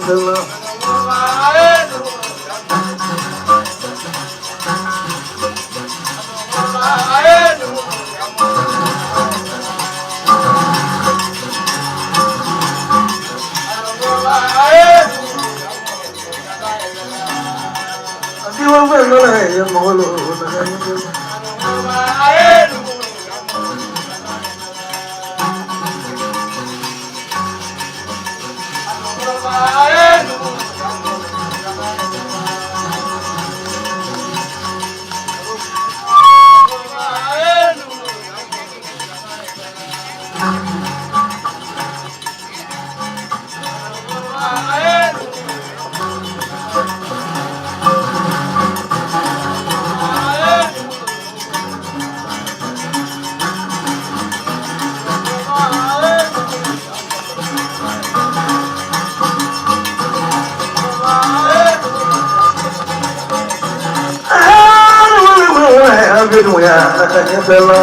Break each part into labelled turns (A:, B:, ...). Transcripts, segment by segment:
A: fɛn la. A diwa fɛn dɔ la ye mɔgɔ lo na ka ɲɛ fɛn la. A bɛ nɔgɔya a ka ɲɛ fɛn la.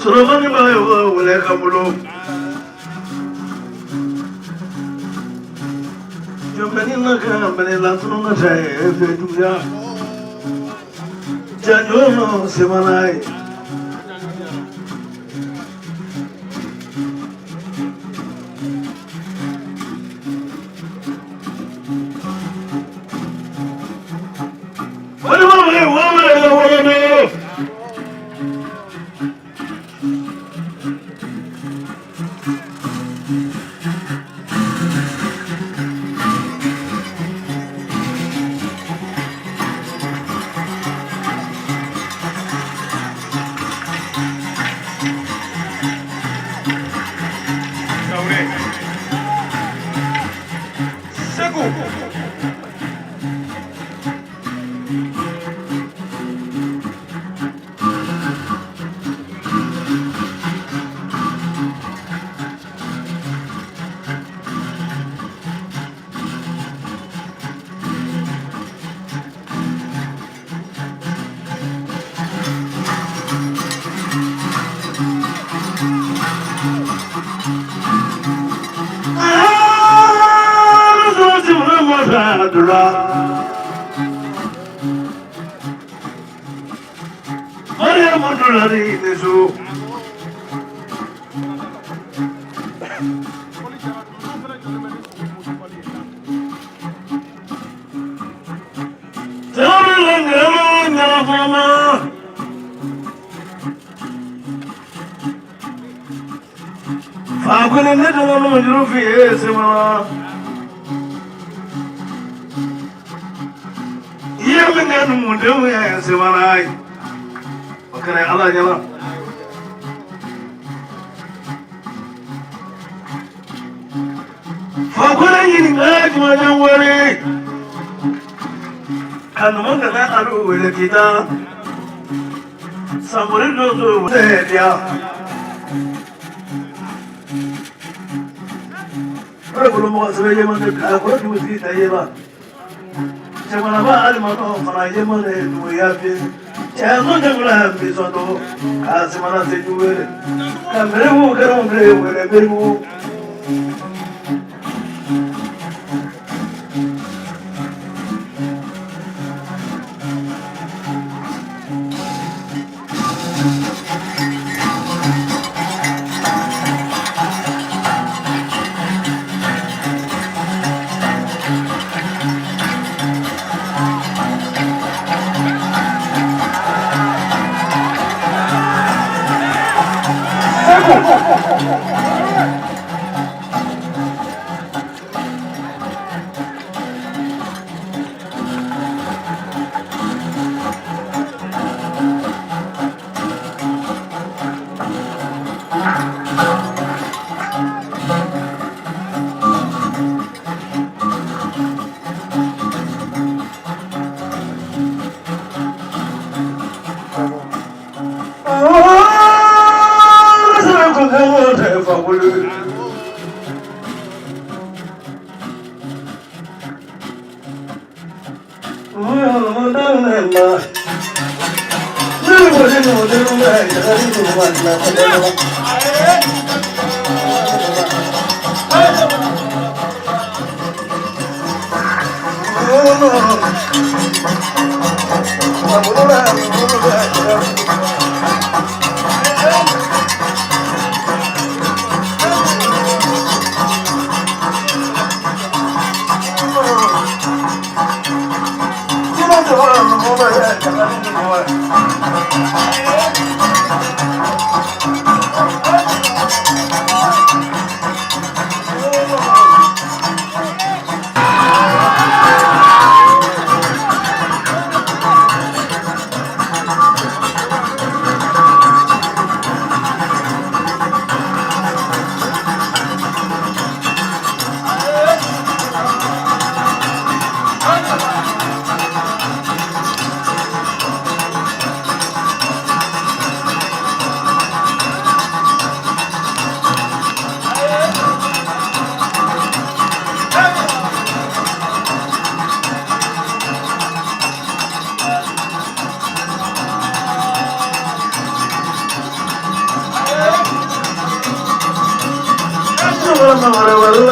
A: Solomani ma ye wele ka bolo. Jɔnbɛni na ka bɛnɛ la tunu ka taa ye fɛ juguya. Janjo nɔ semana ye.
B: Segu.
A: Fakuni ne dama no juru fi ye sema. Iye min ka numudenw ye semana ye. O kɛra Ala ɲɛna. Fakuni ɲininka jumɛn wele. Ka numu nana alu wele k'i da. Sanboli don so diya. Kɔrɔ bolo mɔgɔ sɛbɛn yema ne bila kɔrɔ dugutigi ta yema. Cɛkɔrɔba alimatɔ fana yema ne duguya bi. Cɛ ko jɛkula bi sɔn to k'a semana se ju wele. Ka mɛrɛmu kɛra wele wele beribu. Wala